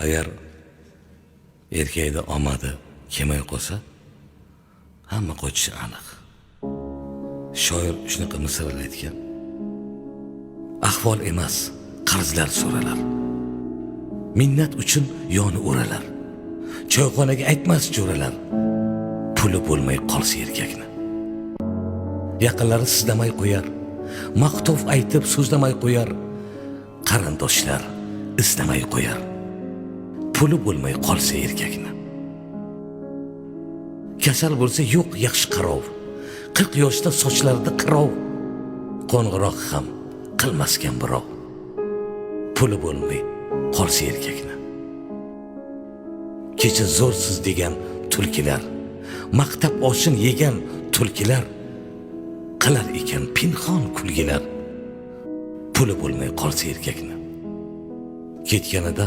Agar erkakda omadi kelmay qolsa, hamma qochishi aniq. Shoir shunaqa misralar aytgan: ahvol emas, qarzlar so'ralar, minnat uchun yoni o'ralar, choyxonaga aytmas jo'ralar, puli bo'lmay qolsa erkakni. Yaqinlari sizlamay qo'yar, maqtov aytib so'zlamay qo'yar, qarindoshlar izlamay qo'yar, puli bo'lmay qolsa erkakni. Kasal bo'lsa yo'q yaxshi qarov, 40 yoshda sochlarida qirov, qo'ng'iroq ham qilmaskan birov, puli bo'lmay qolsa erkakni. Kecha zo'rsiz degan tulkilar, maqtab oshin yegan tulkilar, qilar ekan pinhon kulgilar, puli bo'lmay qolsa erkakni. Ketganida